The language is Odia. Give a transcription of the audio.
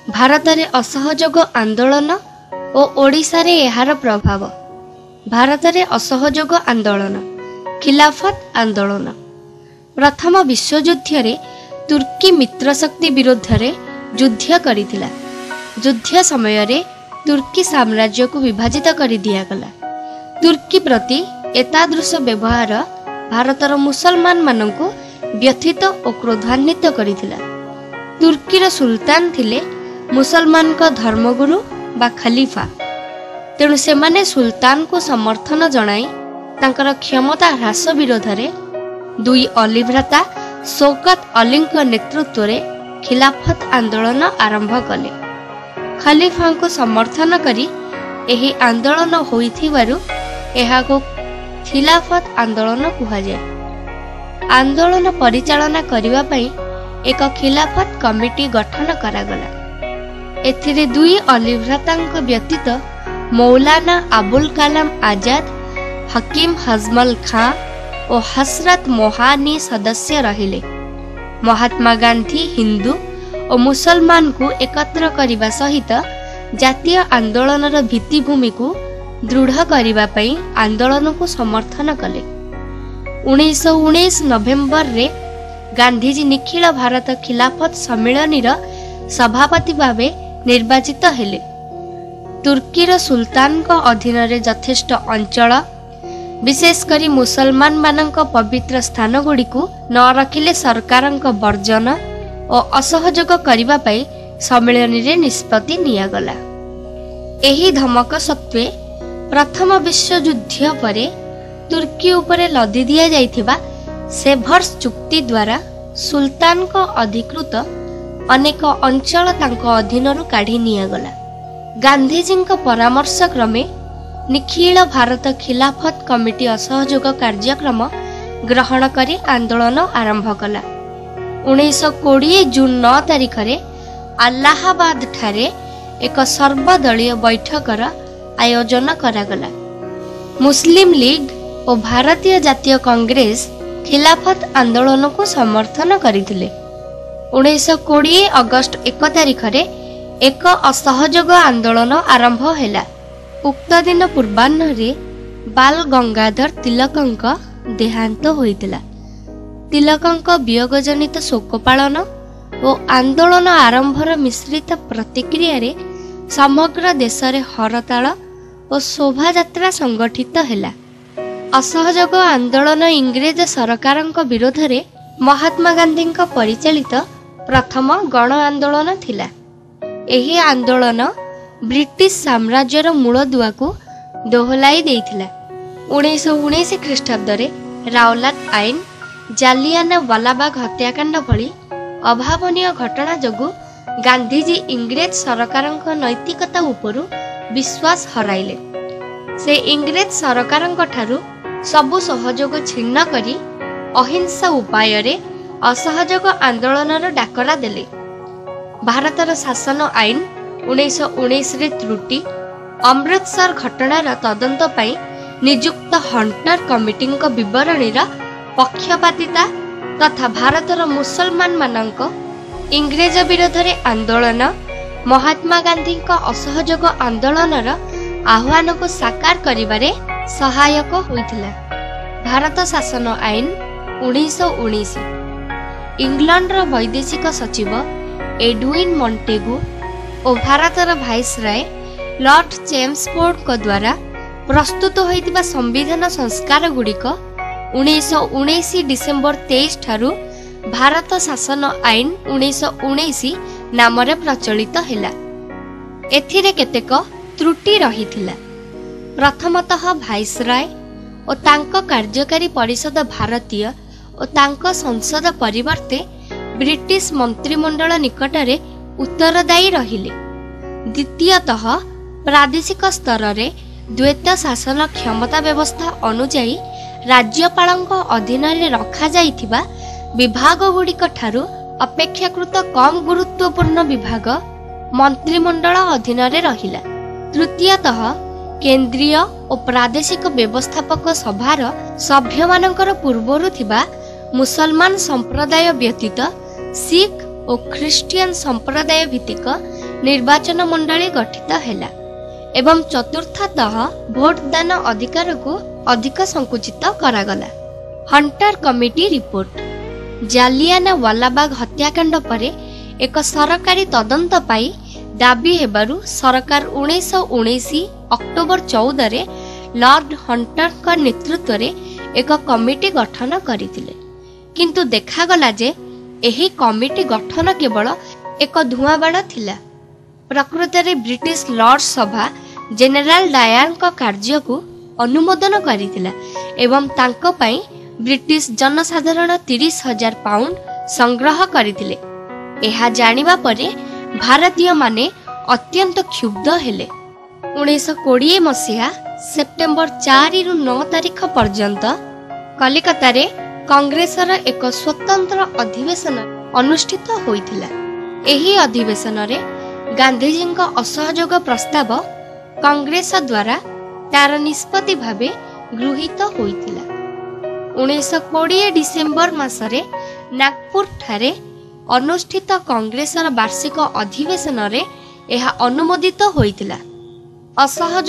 ଭାରତରେ ଅସହଯୋଗ ଆନ୍ଦୋଳନ ଓ ଓଡ଼ିଶାରେ ଏହାର ପ୍ରଭାବ। ଭାରତରେ ଅସହଯୋଗ ଆନ୍ଦୋଳନ, ଖିଲାଫତ ଆନ୍ଦୋଳନ। ପ୍ରଥମ ବିଶ୍ୱଯୁଦ୍ଧରେ ତୁର୍କୀ ମିତ୍ରଶକ୍ତି ବିରୁଦ୍ଧରେ ଯୁଦ୍ଧ କରିଥିଲା। ଯୁଦ୍ଧ ସମୟରେ ତୁର୍କୀ ସାମ୍ରାଜ୍ୟକୁ ବିଭାଜିତ କରି ଦିଆଗଲା। ତୁର୍କୀ ପ୍ରତି ଏତାଦୃଶ ବ୍ୟବହାର ଭାରତର ମୁସଲମାନମାନଙ୍କୁ ବ୍ୟଥିତ ଓ କ୍ରୋଧାନ୍ୱିତ କରିଥିଲା। ତୁର୍କୀର ସୁଲତାନ ଥିଲେ ମୁସଲମାନଙ୍କ ଧର୍ମଗୁରୁ ବା ଖଲିଫା। ତେଣୁ ସେମାନେ ସୁଲତାନଙ୍କୁ ସମର୍ଥନ ଜଣାଇ ତାଙ୍କର କ୍ଷମତା ହ୍ରାସ ବିରୋଧରେ ଦୁଇ ଅଲିଭ୍ରାତା ଶୌକତ ଅଲିଙ୍କ ନେତୃତ୍ୱରେ ଖିଲାଫତ ଆନ୍ଦୋଳନ ଆରମ୍ଭ କଲେ। ଖଲିଫାଙ୍କୁ ସମର୍ଥନ କରି ଏହି ଆନ୍ଦୋଳନ ହୋଇଥିବାରୁ ଏହାକୁ ଖିଲାଫତ ଆନ୍ଦୋଳନ କୁହାଯାଏ। ଆନ୍ଦୋଳନ ପରିଚାଳନା କରିବା ପାଇଁ ଏକ ଖିଲାଫତ କମିଟି ଗଠନ କରାଗଲା। ଏଥିରେ ଦୁଇ ଅଲିଭ୍ରାତାଙ୍କ ବ୍ୟତୀତ ମୌଲାନା ଆବୁଲ କାଲାମ ଆଜାଦ, ହକିମ ହଜମଲ ଖାଁ ଓ ହସରତ ମୋହାନୀ ସଦସ୍ୟ ରହିଲେ। ମହାତ୍ମା ଗାନ୍ଧୀ ହିନ୍ଦୁ ଓ ମୁସଲମାନକୁ ଏକତ୍ର କରିବା ସହିତ ଜାତୀୟ ଆନ୍ଦୋଳନର ଭିତ୍ତିଭୂମିକୁ ଦୃଢ଼ କରିବା ପାଇଁ ଆନ୍ଦୋଳନକୁ ସମର୍ଥନ କଲେ। 1919 ନଭେମ୍ବରରେ ଗାନ୍ଧିଜୀ ନିଖିଳ ଭାରତ ଖିଲାଫତ ସମ୍ମିଳନୀର ସଭାପତି ଭାବେ ନିର୍ବାଚିତ ହେଲେ। ତୁର୍କୀର ସୁଲତାନଙ୍କ ଅଧୀନରେ ଯଥେଷ୍ଟ ଅଞ୍ଚଳ, ବିଶେଷ କରି ମୁସଲମାନମାନଙ୍କ ପବିତ୍ର ସ୍ଥାନଗୁଡ଼ିକୁ ନ ରଖିଲେ ସରକାରଙ୍କ ବର୍ଜନ ଓ ଅସହଯୋଗ କରିବା ପାଇଁ ସମ୍ମିଳନୀରେ ନିଷ୍ପତ୍ତି ନିଆଗଲା। ଏହି ଧମକ ସତ୍ତ୍ୱେ ପ୍ରଥମ ବିଶ୍ୱଯୁଦ୍ଧ ପରେ ତୁର୍କୀ ଉପରେ ଲଦି ଦିଆଯାଇଥିବା ସେଭର୍ସ ଚୁକ୍ତି ଦ୍ୱାରା ସୁଲତାନଙ୍କ ଅଧିକୃତ ଅନେକ ଅଞ୍ଚଳ ତାଙ୍କ ଅଧୀନରୁ କାଢ଼ି ନିଆଗଲା। ଗାନ୍ଧିଜୀଙ୍କ ପରାମର୍ଶ କ୍ରମେ ନିଖିଳ ଭାରତ ଖିଲାଫତ କମିଟି ଅସହଯୋଗ କାର୍ଯ୍ୟକ୍ରମ ଗ୍ରହଣ କରି ଆନ୍ଦୋଳନ ଆରମ୍ଭ କଲା। 1920 ଜୁନ୍ 9 ତାରିଖରେ ଆଲାହାବାଦଠାରେ ଏକ ସର୍ବଦଳୀୟ ବୈଠକର ଆୟୋଜନ କରାଗଲା। ମୁସଲିମ ଲିଗ୍ ଓ ଭାରତୀୟ ଜାତୀୟ କଂଗ୍ରେସ ଖିଲାଫତ ଆନ୍ଦୋଳନକୁ ସମର୍ଥନ କରିଥିଲେ। 1920 ଅଗଷ୍ଟ 1 ତାରିଖରେ ଏକ ଅସହଯୋଗ ଆନ୍ଦୋଳନ ଆରମ୍ଭ ହେଲା। ଉକ୍ତ ଦିନ ପୂର୍ବାହ୍ନରେ ବାଲ ଗଙ୍ଗାଧର ତିଲକଙ୍କ ଦେହାନ୍ତ ହୋଇଥିଲା। ତିଲକଙ୍କ ବିୟୋଗଜନିତ ଶୋକ ପାଳନ ଓ ଆନ୍ଦୋଳନ ଆରମ୍ଭର ମିଶ୍ରିତ ପ୍ରତିକ୍ରିୟାରେ ସମଗ୍ର ଦେଶରେ ହରତାଳ ଓ ଶୋଭାଯାତ୍ରା ସଂଗଠିତ ହେଲା। ଅସହଯୋଗ ଆନ୍ଦୋଳନ ଇଂରେଜ ସରକାରଙ୍କ ବିରୋଧରେ ମହାତ୍ମା ଗାନ୍ଧୀଙ୍କ ପରିଚାଳିତ ପ୍ରଥମ ଗଣ ଆନ୍ଦୋଳନ ଥିଲା। ଏହି ଆନ୍ଦୋଳନ ବ୍ରିଟିଶ ସାମ୍ରାଜ୍ୟର ମୂଳଦୁଆକୁ ଦୋହଲାଇ ଦେଇଥିଲା। 1919 ଖ୍ରୀଷ୍ଟାବ୍ଦରେ ରାଓଲାତ ଆଇନ, ଜାଲିଆନା ୱାଲାବାଗ ହତ୍ୟାକାଣ୍ଡ ଭଳି ଅଭାବନୀୟ ଘଟଣା ଯୋଗୁଁ ଗାନ୍ଧିଜୀ ଇଂରେଜ ସରକାରଙ୍କ ନୈତିକତା ଉପରୁ ବିଶ୍ୱାସ ହରାଇଲେ। ସେ ଇଂରେଜ ସରକାରଙ୍କଠାରୁ ସବୁ ସହଯୋଗ ଛିନ୍ନ କରି ଅହିଂସା ଉପାୟରେ ଅସହଯୋଗ ଆନ୍ଦୋଳନର ଡାକରା ଦେଲେ। ଭାରତର ଶାସନ ଆଇନ 1919ରେ ତ୍ରୁଟି, ଅମୃତସର ଘଟଣାର ତଦନ୍ତ ପାଇଁ ନିଯୁକ୍ତ ହଣ୍ଟର କମିଟିଙ୍କ ବିବରଣୀର ପକ୍ଷପାତିତା ତଥା ଭାରତର ମୁସଲମାନମାନଙ୍କ ଇଂରେଜ ବିରୋଧରେ ଆନ୍ଦୋଳନ ମହାତ୍ମା ଗାନ୍ଧୀଙ୍କ ଅସହଯୋଗ ଆନ୍ଦୋଳନର ଆହ୍ୱାନକୁ ସାକାର କରିବାରେ ସହାୟକ ହୋଇଥିଲା। ଭାରତ ଶାସନ ଆଇନ 1919 ଇଂଲଣ୍ଡର ବୈଦେଶିକ ସଚିବ ଏଡୱିନ୍ ମଣ୍ଟେଗୁ ଓ ଭାରତର ଭାଇସରାୟ ଲର୍ଡ ଚେମ୍ସଫୋର୍ଡଙ୍କ ଦ୍ୱାରା ପ୍ରସ୍ତୁତ ହୋଇଥିବା ସମ୍ବିଧାନ ସଂସ୍କାରଗୁଡ଼ିକ 1919 ଡିସେମ୍ବର 23 ଠାରୁ ଭାରତ ଶାସନ ଆଇନ 1919 ନାମରେ ପ୍ରଚଳିତ ହେଲା। ଏଥିରେ କେତେକ ତ୍ରୁଟି ରହିଥିଲା। ପ୍ରଥମତଃ ଭାଇସରାୟ ଓ ତାଙ୍କ କାର୍ଯ୍ୟକାରୀ ପରିଷଦ ଭାରତୀୟ ଓ ତାଙ୍କ ସଂସଦ ପରିବର୍ତ୍ତେ ବ୍ରିଟିଶ ମନ୍ତ୍ରିମଣ୍ଡଳ ନିକଟରେ ଉତ୍ତରଦାୟୀ ରହିଲେ। ଦ୍ୱିତୀୟତଃ ପ୍ରାଦେଶିକ ସ୍ତରରେ ଦ୍ୱୈତ ଶାସନ କ୍ଷମତା ବ୍ୟବସ୍ଥା ଅନୁଯାୟୀ ରାଜ୍ୟପାଳଙ୍କ ଅଧୀନରେ ରଖାଯାଇଥିବା ବିଭାଗଗୁଡ଼ିକ ଠାରୁ ଅପେକ୍ଷାକୃତ କମ୍ ଗୁରୁତ୍ୱପୂର୍ଣ୍ଣ ବିଭାଗ ମନ୍ତ୍ରିମଣ୍ଡଳ ଅଧୀନରେ ରହିଲା। ତୃତୀୟତଃ କେନ୍ଦ୍ରୀୟ ଓ ପ୍ରାଦେଶିକ ବ୍ୟବସ୍ଥାପକ ସଭାର ସଭ୍ୟମାନଙ୍କର ପୂର୍ବରୁ ଥିବା ମୁସଲମାନ ସମ୍ପ୍ରଦାୟ ବ୍ୟତୀତ ଶିଖ ଓ ଖ୍ରୀଷ୍ଟିଆନ ସମ୍ପ୍ରଦାୟ ଭିତ୍ତିକ ନିର୍ବାଚନ ମଣ୍ଡଳୀ ଗଠିତ ହେଲା ଏବଂ ଚତୁର୍ଥତଃ ଭୋଟଦାନ ଅଧିକାରକୁ ଅଧିକ ସଂକୁଚିତ କରାଗଲା। Hunter committee report. Jallian Walabagh ହତ୍ୟାକାଣ୍ଡ ପରେ ଏକ ସରକାରୀ ତଦନ୍ତ ପାଇଁ ଦାବି ହେବାରୁ ସରକାର 1919 ଅକ୍ଟୋବର 14ରେ ଲର୍ଡ ହଣ୍ଟରଙ୍କ ନେତୃତ୍ୱରେ ଏକ କମିଟି ଗଠନ କରିଥିଲେ। କିନ୍ତୁ ଦେଖାଗଲା ଯେ ଏହି କମିଟି ଗଠନ କେବଳ ଏକ ଧୂଆଁବାଣ ଥିଲା। ପ୍ରକୃତରେ ବ୍ରିଟିଶ ଲର୍ଡ ସଭା ଜେନେରାଲ ଡାୟାରଙ୍କ କାର୍ଯ୍ୟକୁ ଅନୁମୋଦନ କରିଥିଲା ଏବଂ ତାଙ୍କ ପାଇଁ ବ୍ରିଟିଶ ଜନସାଧାରଣ 30,000 ପାଉଣ୍ଡ ସଂଗ୍ରହ କରିଥିଲେ। ଏହା ଜାଣିବା ପରେ ଭାରତୀୟମାନେ ଅତ୍ୟନ୍ତ କ୍ଷୁବ୍ଧ ହେଲେ। 1920 ମସିହା ସେପ୍ଟେମ୍ବର 4ରୁ 9 ତାରିଖ ପର୍ଯ୍ୟନ୍ତ କଲିକତାରେ କଂଗ୍ରେସର ଏକ ସ୍ୱତନ୍ତ୍ର ଅଧିବେଶନ ଅନୁଷ୍ଠିତ ହୋଇଥିଲା। ଏହି ଅଧିବେଶନରେ ଗାନ୍ଧିଜୀଙ୍କ ଅସହଯୋଗ ପ୍ରସ୍ତାବ କଂଗ୍ରେସ ଦ୍ୱାରା ତାର ନିଷ୍ପତ୍ତି ଭାବେ ଗୃହୀତ ହୋଇଥିଲା। 1920 ଡିସେମ୍ବର ମାସରେ ନାଗପୁରଠାରେ ଅନୁଷ୍ଠିତ କଂଗ୍ରେସର ବାର୍ଷିକ ଅଧିବେଶନରେ ଏହା ଅନୁମୋଦିତ ହୋଇଥିଲା। ଅସହଯୋଗ